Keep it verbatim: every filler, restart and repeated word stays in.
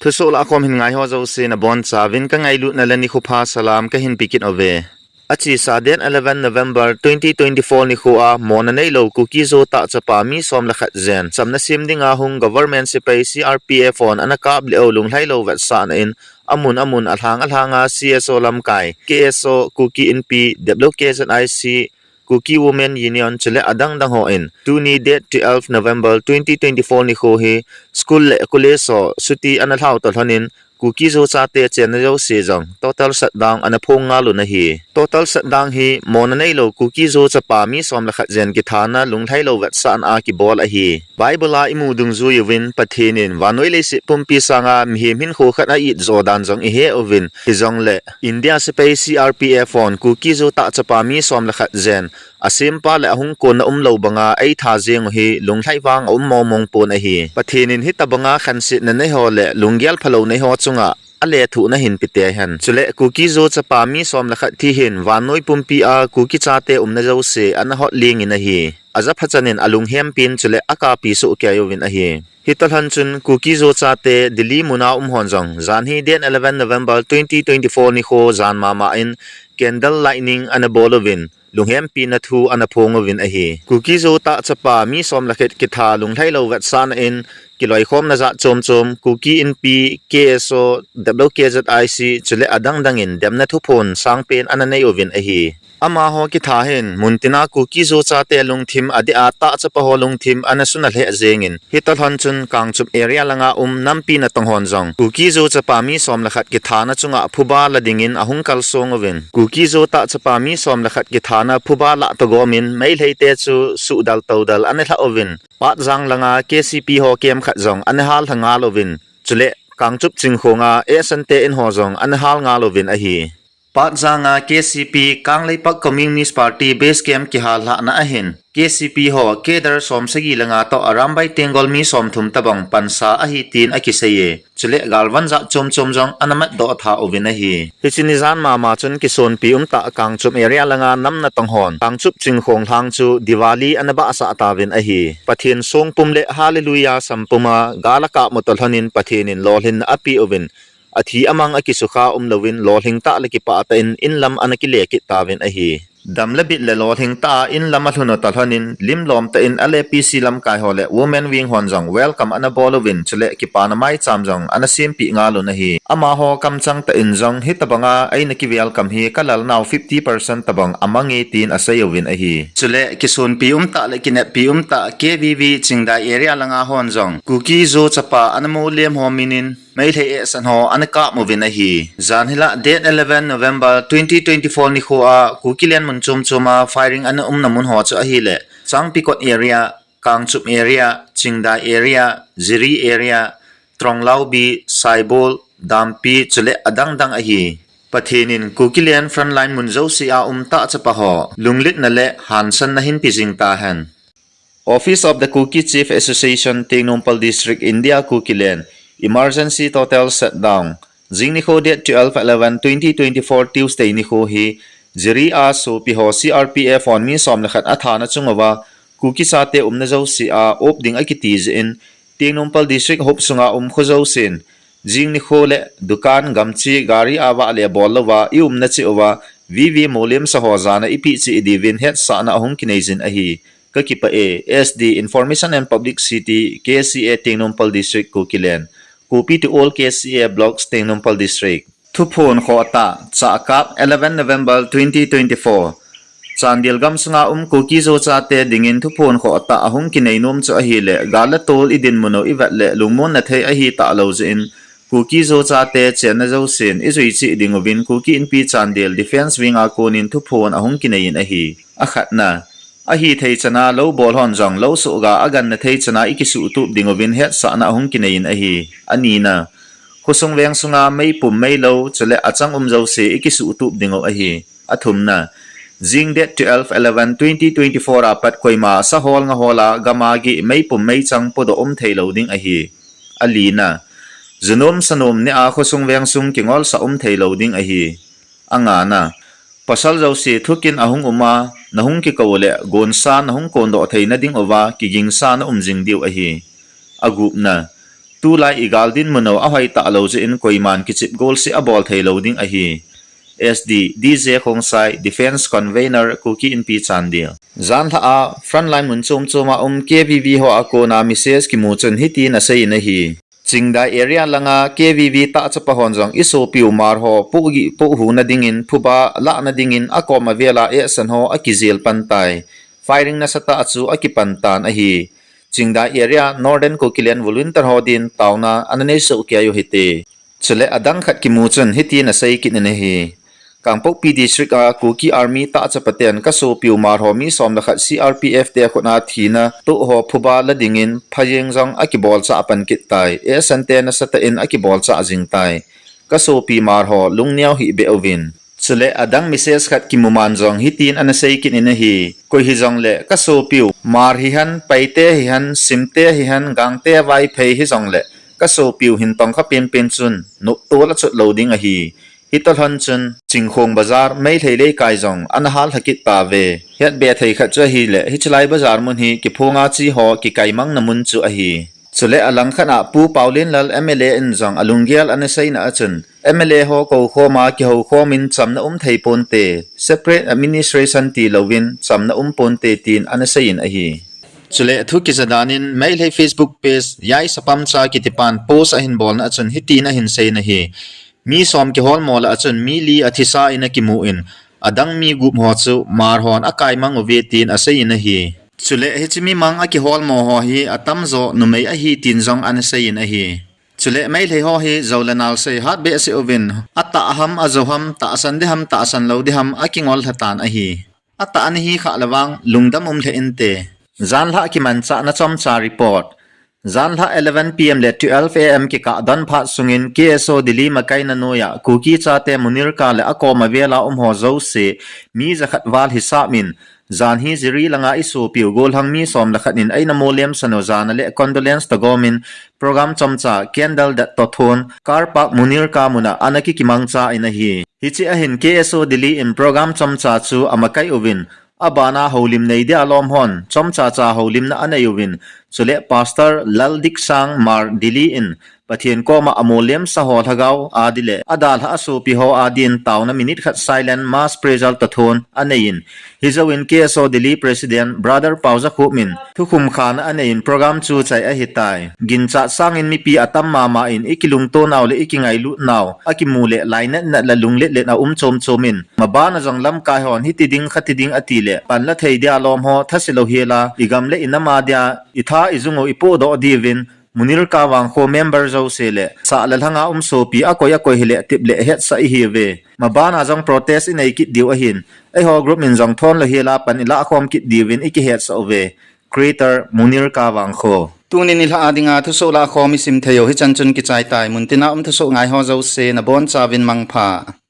Thusoh lah khom hin ngai ho jouse nabonchauvin kangailutna le nikho pha salam kahin pekit uve. Achesa date eleven November twenty twenty-four nikho a mona neilou Kuki Zo tah chapa mi som le khat jen chamna sem dinga hung government sepai C R P F hon ana kap leh u lunglhailou vetsahna in amun amun alhang alhanga C S O lamkai, K S O, Kuki Inpi, Deplo K Z I C, Kuki Women Union chule adang dang hon tuni date twelve November twenty twenty-four nikho hi school le college ho chuti ana lhau toh lhonin Kuki Zo chate chenna jouse jong total shutdown ana phong ngal un ahi. Total shutdown hi mona neilou Kuki Zo chapa mi som le khat jen kithana lunglhailou vetsahna a kibol ahi. Bible a imu dungjui uvin Pathen in vannoi leiset pumpi sanga mihem hinkho khat a it jo dan jong ihe uvin, hijongle India sepai C R P F hon Kuki Zo tah chapa mi som le khat jen asempa le ahung konna umlou banga eitha jeng u hi lunglhai vang aum mong mong pon ahi. Pathen in hitabanga khansetna nei ho le lunggel phalou nei ho chunga alethuhna hin pe tei hen. Chule Kuki Zo chapa mi som le khat thi hin vannoi pumpi a Kuki chate umna jouse ana hot lingin ahi. Ajapha chanin alunghem pin chule akapi soh kei uvin ahi. Hitoh lhon chun Kuki Zo chate Delhi muna um hon jong jan hi date eleven November twenty twenty-four nikho jan mama in candle lighting ana bol uvin lunghempina thu ana phong uvin ahi. Kuki Zo tah chapa mi som le khat kitha lunglhailou vetsahna in kiloikhomna jat chom chom Kuki Inpi, K S O, Deplo K Z I C chule adang dangin demna thuphon sangpen ana nei uvin ahi. Amaho kitha hin muntina Kuki Zo chate lungthim adeh a tah chapa ho lungthim ana suna lheh jengin, hitoh lhon chun Kangchup area langa um nampi natong hon jong Kuki Zo chapa mi som le khat kithana chunga phuba la dingin ahung kalsong uvin, Kuki Zo tah chapa mi som le khat kithana phuba lah toh gomin Meitei te chu suhdal toudal ana lhah uvin, Patjang langa K C P ho camp khat jong ana hal lha ngal uvin, chule Kangchup Chingkhonga Ehsan te in ho jong ana hal ngal uvin ahi. Patjanga K C P, Kangleipak Communist Party Base Camp kihal lhahna ahin, K C P ho cadre som sagi langa toh Arambai Tenggol mi som thum tabang pansa ahi tin akiseiye. Chule galvan jat chom chom jong ana matdoh tha uvin ahi. Hiche ni jan mama chun kisonpi umtah Kangchup area langa nam natong hon Kangchup Chingkhong lhang chu Diwali ana bahsah tauvin ahi. Pathen songpum le Hallelujah sampuma gal akap mu toh lhonin Pathen in lolhinna ape uvin, athi amang akisukha umlouvin lolhing tah le kipah tah in inlam ana kile kit tauvin ahi. Dam le bit le lolhing tah a inlam alhun u toh lhonin limlom tah in a L A P C lamkai ho le Women Wing hon jong welcome ana bol uvin, chule kipana maicham jong ana sempeh ngal un ahi. Amaho kamchang tah in jong hitabanga eina ki welcome hi kalalnau fifty percent tabang amange tin asei uvin ahi. Chule kisonpi umtah le kineppi umtah K V V Chingdai area langa hon jong Kuki Zo chapa ana molem ho minin Meitei ehsan ho ana kap uvin ahi. Jan hila date eleven November twenty twenty-four nikho a Kukiland mun chom choma firing ana umna mun ho chu ahile, Changpikot area, Kangchup area, Chingdai area, Jiri area, Tronglaubi, Saibol, Dampi chule adang dang ahi. Pathen in Kukiland frontline mun jouse a umtah chapa ho lunglutna le hansanna hin pe jing tahen. Office of the Kuki Chief Association, Tengnoupal District, India, Kukiland, emergency total shutdown. Jing nikho date twelve eleven twenty twenty-four Tuesday nikho hi, Jiri a sopi ho C R P F hon mi som le khat athana chung uva, Kuki chate umna jouse a op ding akiti jeh in, Tengnoupal District hop sunga um kho jousen, jing nikho le dukan, gamchi, gari a vahle bol louva, i umna cheh uva, V V molemsa ho jana i peh cheh diuvin hetsahna ahung kinei jin ahi. Kakipah e. S D, Information and Publicity, K C A, Tengnoupal District, Kukiland. Copy to all K C A blocks, Tengnoupal District. Thuphon khohtah, Chahkap, eleven November twenty twenty-four. Chandel gamsunga um Kuki Zo chate dingin thuphon khohtah ahung kinei nom chu ahile, gal le tol i dinmun u i vet le lungmonna thei ahi talou jeh in, Kuki Zo chate chenna jousen i jui cheh ding uvin Kuki Inpi Chandel Defence Wing a konin thuphon ahung kinei in ahi. Akhatna, ahithei chana lou bol hon jong lou sohga aganna thei chana i kisuhtup ding uvin hetsahna ahung kinei in ahi. Anina, khosung veng sunga meipum meilou chule achang um jouse i kisuhtup ding u ahi. Athumna, jing date twelve eleven twenty twenty-four a pat koima sa hol nga hol a gam a geh meipum meichang podoh um theilou ding ahi. Alina, junom sanom neh a khosung veng sung kingolsah um theilou ding ahi. Angana, pasal jouse thukin ahung um a, nahung kikou le gonsa nahung kondoh theina ding uva kigingsa na um jing diu ahi. Agupna, Tulai igal dinmun u ahoitah lou jeh in koiman kichep golseh abol thei lou ding ahi. S D, D J Khongsai, Defence Convener, Kuki Inpi Chandel. Janlhah a frontline mun chom chom a um K V V ho a kona message kimu chun hitin aseiyin ahi. Chingdai area langa K V V tahchapa hon jong isopiu Hmar ho pohgih pohhuhna dingin phuba lahna dingin akom avel a ehsan ho akijel pan tai. Firing nasatah a chu akipan tan ahi. Chingdai area Northern Kukiland volunteer ho din taona ana nei soh kei u hite. Chule adang khat kimu chun hitin asei kit in ahi. Kangpokpi District a Kuki Army tahchapa ten kasopiu Hmar ho mi som le khat C R P F te khut a thina toh ho phuba la dingin phajeng jong akibolchah pan kit tai. Ehsan te nasatah in akibolchah jing tai. Kasopi Hmar ho lungneo hih beh uvin. Chule adang message khat kimu man jong hitin ana sei kit in ahi. Koi hijongle kasopiu Hmar hihen, Paite hihen, Simte hihen, Gangte, Vaiphei hijongle kasopiu hin tongkha penpen chun noptol achot lou ding ahi. Hitoh lhon chun Chingkhong Bazar, Meitei leikai jong ana hallha kit tauve. Hetbe thei khat chu ahile, hiche lai bazar mun hi kiphonga chi ho kikaimangna mun chu ahi. Chule alangkhat a Pu Paolienlal M L A in jong alunggel ana seina a chun, M L A ho koukhom a kihoukhom in chamna um thei ponte, separate administration ti louvin chamna um ponte tin ana seiyin ahi. Chule thu kija dan in Meitei Facebook page Yaisapam Cha kitipan post ahin bolna a chun hitin ahin seiyin ahi. Mi som kiholmo lah a chun mi li athisa in akimu in, adang mi gup ho chu Hmar hon akaimang uve tin aseiyin ahi. Chule hiche mi mang akiholmo ho hi atamjo numei ahi tin jong ana seiyin ahi. Chule Meitei ho hi jou le nal sei hat behseh uvin, atah ham, ajou ham, tahsan ding ham, tahsan lou ding ham, akingol lha tan ahi. Atah ana hi khah le vang, lungdam um lheh inte. Janlhah kimanchahna chomcha report. Janlhah eleven P M le twelve A M kikah don phat sungin K S O Delhi makaina noiya Kuki chate Munirka le akom avel a um ho jouse mi jakhat val hisap in, jan hi Jiri langa isopiu gollhang mi som le khat in eina molem san u jana le condolence toh gomin program chomcha candle det toh thon Car Park Munirka muna ana kikimangcha in ahi. Hiche ahin K S O Delhi in program chomcha chu amakai uvin, abana houlim nei dia lom hon chomcha cha houlimna anei uvin, chule Pastor Laldiksang Hmar Delhi in Pathen koma amolem sa ho lhagao adi le adalhah asopi ho adin taona minute khat silent mass prayer toh thon aneiyin, hijouvin K S O Delhi President Brother Paojakhup in thukhum khana aneiyin program chu chai ahitai. Ginchat sangin mipi atam mama in ikilungto nau le ikingailut nau akimu le lainat nat le lunglet let a um chom chom in, mabana jong lamkai hon hiti ding khati ding ati le panla thei dia lom ho thase lou hela igam le inam a dia itha ijung u ipohdoh diuvin, Munirka vangkho member jouse le sah le lhanga um sopi akoi akoi hile tep le hetsah ihiuve. Mabana jong protest inei kit diu ahin, eiho group in jong thon lou hela pan ilah khom kit diuvin ikihetsah uve. Creator Munirka vangkho. Tunin nilhah a dinga thusoh lah khom isim thei u hichan chun kichai tai. Muntina um thusoh ngai ho jouse nabonchauvin mangpha.